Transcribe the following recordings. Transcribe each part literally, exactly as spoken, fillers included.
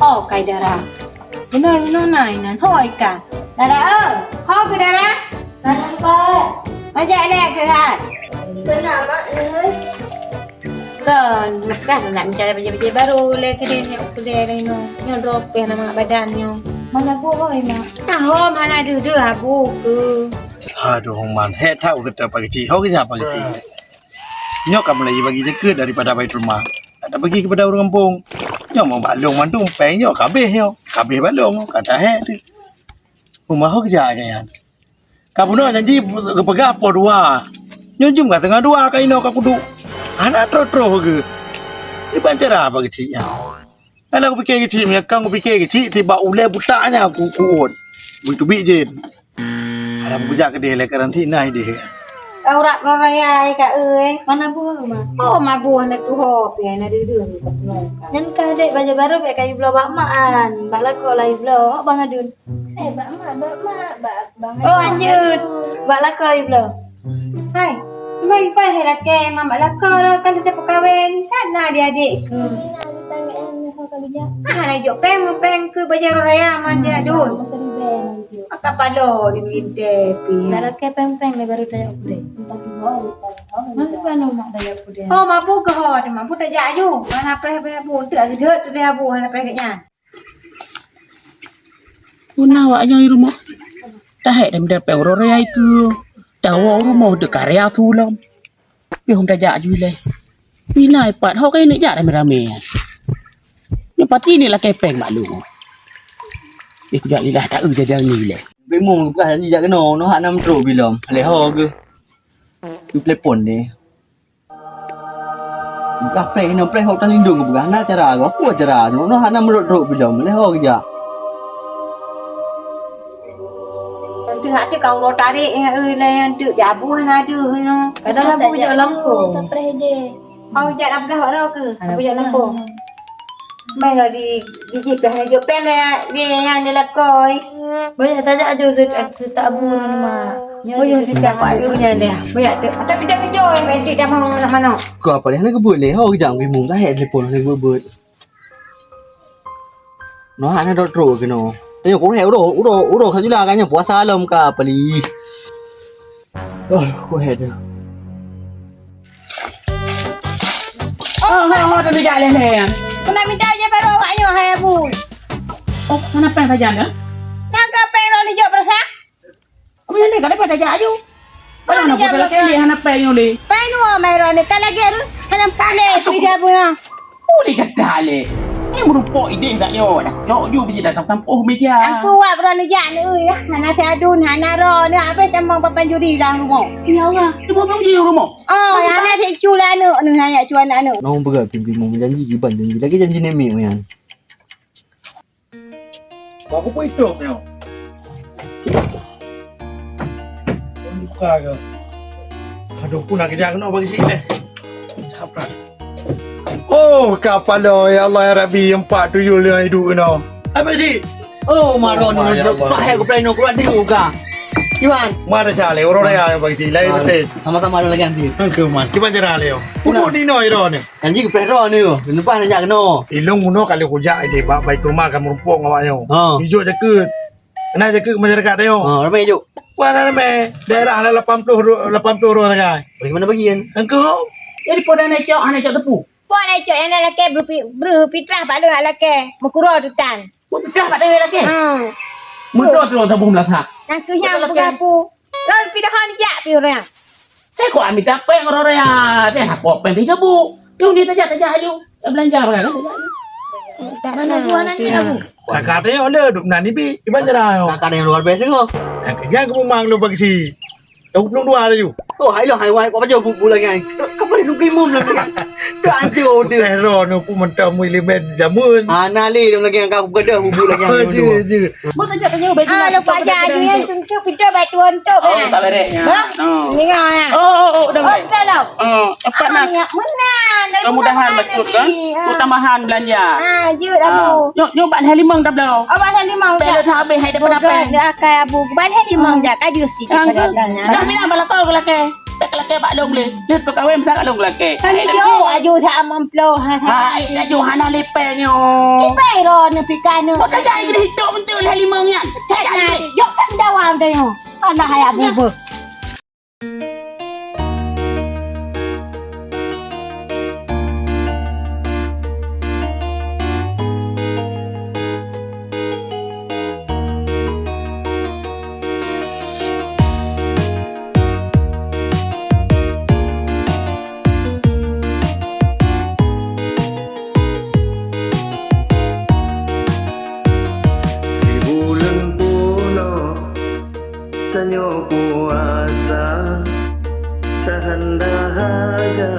Oh, kai dara. Inoe, inoe na inan. Hoi ka. Dara, eh. Ho ke dara? Mana, Pak? Majak lé ke hai? Kena, Mak, eh. Kan, lekas nak mencari bajai-bajai baru lé kedai nyoe, kedai lain nyoe. Nyoe droe pih nama badan nyoe. Mana buhoi, Mak? Tahu mana deuh-deuh abu ke. Aduh, man, hek that ukeut apa kecil. Ho kerja apa kecil. Nyoe ka mulai bagi zakeuet daripada Baitul Mal. Nak bagi kepada orang kampung. Nyoe mau bak lôn mandum péng nyoe kabeh nyoe. Kabeh bak lôn, kata hek tu. Rumah ho kerja nyan. Ka bunoe janji geupeugah poh dua. Nyoe jeuem ka teungoh dua ka inoe ka kuduek. Hana troh-troh geuh. Iban cara apa keuchik nyan? Hana kupike keuchik, meunyo kang kupike keuchik, tiba ulée buta nyan ku kuot. Bui teubiet jén. Ada beujak keudeh lé karantina ideh. Ka urat roh raya ai ka eu, eh. Mana buah, Ma? Oh, ma buah na tuho pih na deuh-deuh. Nyan ka dek bajée baru bek kayu bloe bak mak an. Bak lakoe layu bloe, oh, Bang Adun. Eh, bak mak, bak mak, bak Bang Oh, Adun. Lanjut. Bak lakoe layu bloe. Hai, mai pai hai lakée, mam bak lakoe ro ka lheueh peukawen. Kan na adik-adik. Hmm. Ah, hana jok péng, péng keu bajée roh raya man dia dun. Masa ribée na jok. Maka palo di minte pi. Dah lakée péng-péng lé baru tajak kudai. Mana pano mak tajak kudai? Oh, mabu ke ho, mabu tajak aju. Mana preh preh bu, tu lagi dek tu dia bu, hana preh kat nyan. Puna awak nyoe di rumoh. Tahek dan dapet orang raya itu. Tahu rumoh tu karya tu lom. Pih hom tajak aju ilée. Nilai pat ho keuneuk jak ramé-ramé. Nyoe pati ni lakée péng maklum. Pih kujak ilah taeu jajan ni ilée. Bimong bukan janji jak keunoe, noh hana meutrok bilom. Lé ho geuh. Telepon ni. Bukan péng, noh péng hok talindong bukan hana cara geuh. Apa cara noh, noh hana meutrok bilom. Lé ho geuh jak. Teuhati ka uroe tarek, eh, eh, layan teuk jabu hana deuh, no. Kadang labu jak lampu. Kau jak dah peugah wak droe ke? Aku jak lampu. Mai lah di, di jih pih hana jok péng dah, dia yang dia lakoi. Banyak tajak aju set, set abu ni, Mak. Nyoe set tak buat aju nyan dah. Banyak tu. Ada video-video, eh, edit dah mau nak mana. Kau apa leh, hana geubeuet leh. Ho, kejap, gimong, dah hek telepon, hana geubeuet. Noh hana dok trok keunoe. Tanyoe kureh uroe, uroe, uroe ka jula ka nyan puasa lom ka pali. Oh, kureh tu. Oh, oh, oh, tadi jak leh leh. Kena minta je baru awak nyoe hai Abu. Oh, mana péng saja dah? Naga péng lo ni jok berasa? Apa yang ni? Kada pada jak aju. Kalau nak buat lagi ni hana péng ni. Péng ni mai ro ni kan lagi ru. Hana pale sudah punya. Boleh kata le. Ni merupakan ideh tak yo. Dah cok ju biji dah sampoh meja. Aku wak bro ni jak ni ya. Hana si adun, hana ro ni habis tambang papan juri dalam rumah. Ya Allah, tu mau pergi rumah. Oh, hana si cula anak ni, hana cula anak. Nong berat pimpin mau janji kiban janji lagi janji nemek yan. Aku pun hidup nyoe. Buka ke? Aduh, pun nak kejar kena bagi sini eh. Sabrak. Oh, kapalo ya Allah ya Rabbi, empat tuyul yang hidup kena. Apa sih? Oh, maro ni tak hai ku pleno kuat dulu ka. Iwan, mara sale orang raya yang bagi sini lain betul. Sama-sama ada lagi nanti. Engke man, kiban cara leo. Pun di no iro ni. Kan ji geupéh droe ni, leupah na jak keunoe. Ilong bunoe kali kujak ideh bak Baitul Mal ka meurumpok ngon awak nyoe. Ha. Ijok jakeuet. Kena jakeuet masyarakat nyoe. Ha, ramai ijok. Wah, ramai. Daerah ada lapan puluh ro-, lapan puluh orang sagai. Bagaimana bagian? Engkau? Jadi poda na cok, hana cok tepu. Pok na cok, yang na lakée beri, beri fitrah bak lôn lakée. Meukuro tutan. Buet peudah bak dayah lakée. Ha. Meudoh tu tabong belakang. Nang keuh nyang peugah pu. Lôn pidahon jak pi ureueng. Saya kok ambil tak péng orang raya. Saya hapok péng tiga bu. Tu ni tajak-tajak aju. Tak belanja barang kan? Mana jualan ni aku? Kakak tanya ada duk nan ibi. Iban cara. Kakak yang luar biasa kau. Yang kerja aku memang lu bagi si. Tahu belum dua ada ju. Oh, hai lo, hai wai, kok baca buku lagi ai. Kau boleh nunggu imum lagi ai. Kau anjur dia. Teh roh nu pun mentah mui liben jamun. Ah, na le dong lagi angka aku begadang bubu lagi ai. Anjur, anjur. Mau saja tanya baik. Ah, lupa aja ada yang tunjuk kita batu untuk. Oh, tak lerek nya. Bah? Oh. Ni ah. Oh, oh, oh, dah. Oh, sudah lah. Oh, cepat nak. Meunang. Kemudahan betul kan? Ketambahan belanja. Ah, jeuet abu. Nyoe, nyoe bak lhèe limong tablo. Oh, bak lhèe limong. Pèlot habéh hai daripada pèng. Bukan, akai abu. Bak lhèe limong jak kaju si. Dah bilang bak lakoe keu lakèe. Bèk lakèe bak lôn lé. Lôn peukawen meusaga lôn lakèe. Kan jauh aju sa amplo ha. Ha, ai laju hana lipèe nyoe. Lipèe ro neu pika neu. Kok tajak ai geuh hitok beutôi lhèe limong nyan. Tajak ai geuh. Jok kan dawa udah nyoe. Alah hai Abu beuh. Sibuleuen pulo tanyoe puasa, tahan dahaga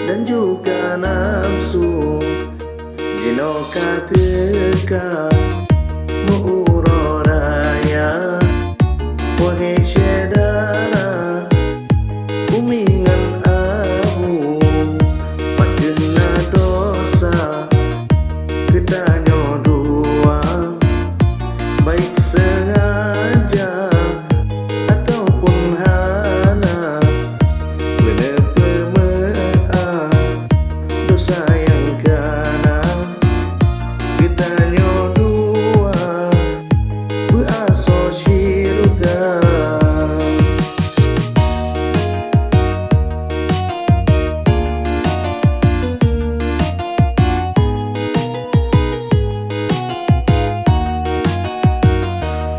dan juga nafsu. Jinoe ka teuka meu uroe raya, wahé syedara, umi ngon abu, pakon na dosa geutanyoe dua, baik sengaja ataupun hana, beuneupeumeu'ah dosa nyang kana. Geutanyoe dua beuasoe syeuruga.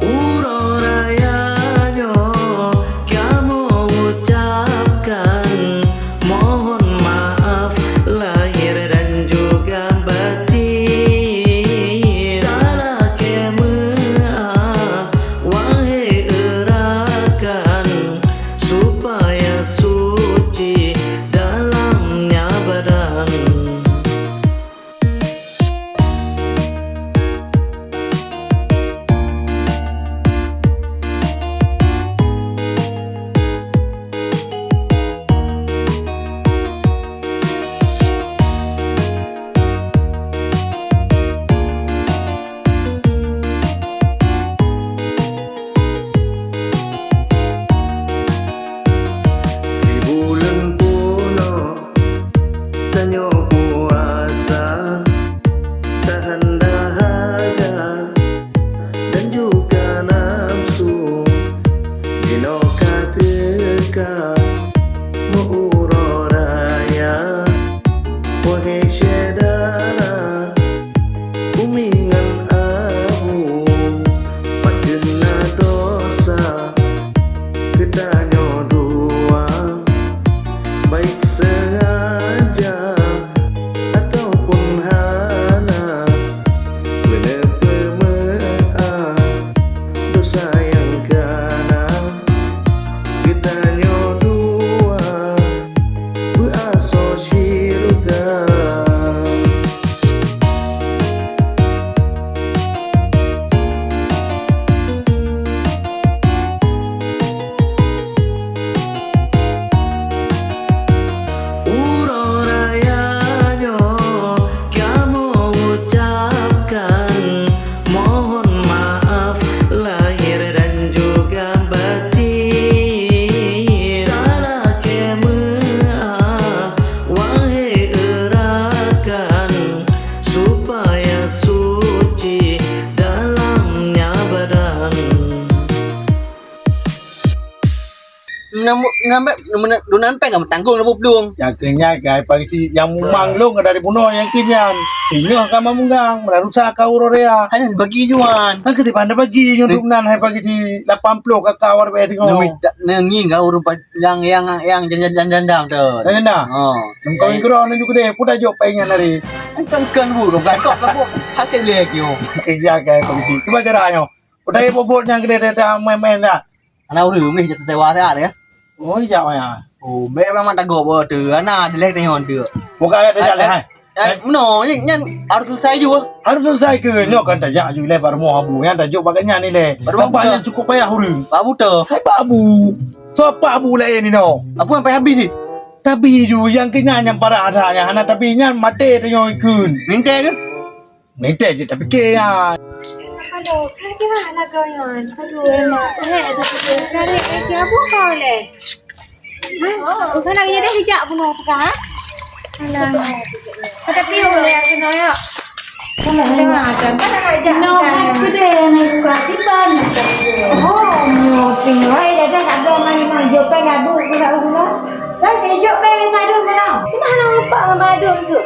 Uroe raya nyoe kamoe ucapkan mohon maaf lahir dan juga batin. Talakèe meu'ah wahé eurakan, supaya suci dalamnya badan. Sibuleuen pulo tanyoe puasa, tahan dahaga dan juga nafsu. Jinoe ka teuka meu uroe raya, wahé syedara, umi ngon abu, pakon na dosa geutanyoe dua, baik sengaja ataupun hana, beuneupeumeu'ah dosa nyang kana. Geutanyoe dua beuasoe syeuruga. Uroe raya nyoe kamoe ucapkan mohon maaf lahir dan juga batin. Talakèe meu'ah wahé eurakan, supaya suci dalamnya badan. Nam-, nambah, nam-, dunan pèng ka meutanggong lôn peuplueng. Nyang keu nyan ka hai Pak Geuchik, nyang mumang lôn dari bunoe nyang keu nyan. Singoh ka mamunggang, meulalu sa ka uroe raya. Hana dibagi juan. Kan keu tiban dibagi nyoe dum nan hai Pak Geuchik, lapan ploh ka ka uroe raya singoh. Neu mita, neu ngieng ka ureueng pa-, nyang, nyang, nyang jan-, jan-, jan-, jandang tu. Jan jandang? Oh. Neu kawin keudroe neu ju keudeh, peue tajok paingan hari. Kan, kan, kan, bu, kan, kan, kan, bu, sakét lé kieu. Kerja ka hai Pak Geuchik. Cuba cara nyoe. Udah ibu bot nyang keudeh dah main-main dah. Hana ureueng lé jatuh tewa siat ya. Oh, ijak maya. Oh, bèk memang tak gob tu. Hana dilèh tengok tu. Bukan ada jalan hai. Ai, meunoe nyan, nyan harôh selesai ju. Harôh selesai keu nyoe kan tajak ju lé bak rumoh abu nyan tajok bak nyan ni lé. Bak rumoh abu dah. Nyan cukup payah ureueng. Bak abu tu. Hai bak abu. Soe bak abu laén ni noh. Abu sampai habis ni. Tapi ju nyang keu nyan nyang parah that nyan hana tapi nyan maté tanyoe ikheun. Ninte ke? Ninte cit tapike nyan. Aduh, kan kira anak kau nyan. Aduh, emak. Eh, aduh, aduh, aduh, aduh, aduh, abu kau leh. Hah? Oh, kana jadi hijak bunoe peugah, ha? Alah. Kata piu le aku noyok. Tengah ada. Mana nak jak? No, hai pede yang nak buka tiban. Oh, no, ping wai dah dah ada mai mai jok pai labu pula guna. Dah jok pai sadu mana? Cuma nak nampak mengadu tu.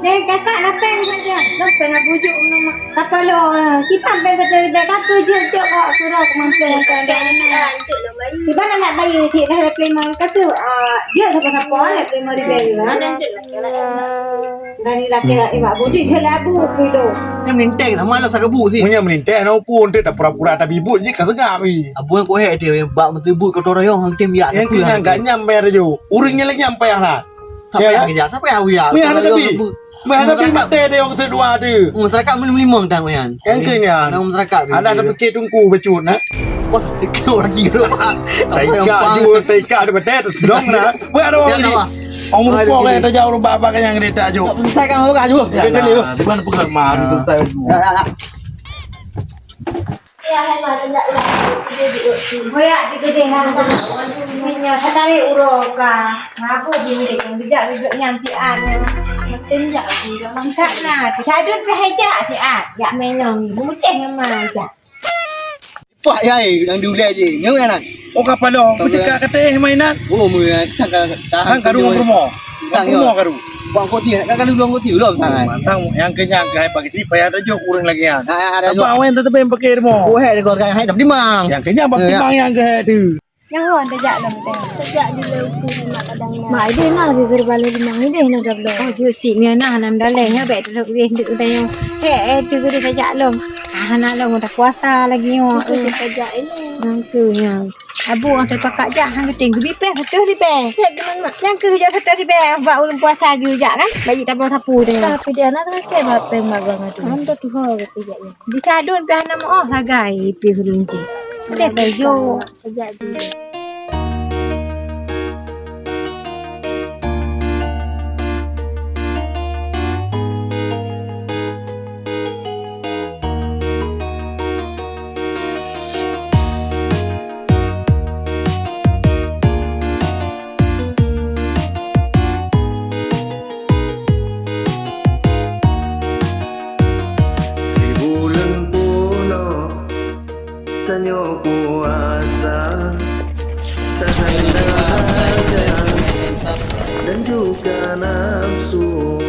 Neng kakak nak pen saja. Dah pen nak bujuk nama. Kapalo, kipan pen satu ribet kaki je cok kak surau kemampuan kau ada anak. Kiban anak bayi cik dah ada kelima kaki. Ah, dia siapa-siapa lah kelima ribet. Gani laki-laki mak budi dia labu gitu. Nyan melinteh sama lah sakabu sih. Meunyo melinteh na upun teu pura-pura tabibut je ka seugah wi. Abu yang kohek dia bak meutibut kau toroyong hang tim ya. Yang kenyang gak nyam bayar jo. Urang nyang lagi nyam payah lah. Siapa yang kejar? Siapa yang uya? Meh ada tapi. Meh ada tapi mate dia orang kedua tu. Masyarakat melimong tang yan. Yang kenyang. Nang masyarakat. Ada ada pikir tungku becut nak. Wah, dikit orang kira. Taika ju, taika ada betet dong nak. Weh ada orang ni. Orang rukok kan tajak urang bak-bak nyang dia tak ju. Tak menyelesaikan orang ju. Dia tadi. Di mana pegang mah tu saya ju. Ya, ya. Ya, hai mah tajak ulang. Boyak di gedeng hang. Minyo satarik uroe ka. Ngaku di gedeng bijak geugeuk nyang tian. Mungkin jak aku dah mangkat nah. Sadun pih hajak tian. Jak menyong ni. Muceh ngemai jak. Pak yai nang diulai je. Nyoe ya nan. Oh kapalo, peucekak kateh mainan. Oh mu ya tang ka tang karu rumoh. Tang rumoh karu. Bang koti nak karu bang koti ulom tangan. Mantang yang kenyang ke hai pagi si payah tajuk urang lagi ya. Ada awen tetep pakai rumoh. Oh hai degor kan hai dah dimang. Yang kenyang bak dimang yang ke hai tu. Nyaho tajak lom teh. Tajak di leuku mak kadang. Mak ide nah di serba lagi mang ide nah gablo. Oh je si miana nam dalai nya bek tu deh dek utai. He eh tu gede tajak lom. Ah hana lom tak kuasa lagi nyo. Itu si tajak ini. Nang tu nya. Abu ada pakak jak hang keting geubipeh betul di peh. Siap dengan mak. Yang ke jak betul di peh bak ulun puasa ge jak kan. Bagi tablo sapu deh. Tapi dia nak terus ke bak peng bak bang adu. Am tu tuha ke tiga ya. Di sadun pih hana meuoh sagai pih ureueng jih. Deh bayo. Jadi. Sibuleuen peunoh tanyoe puasa, tahan dahaga dan juga nafsu.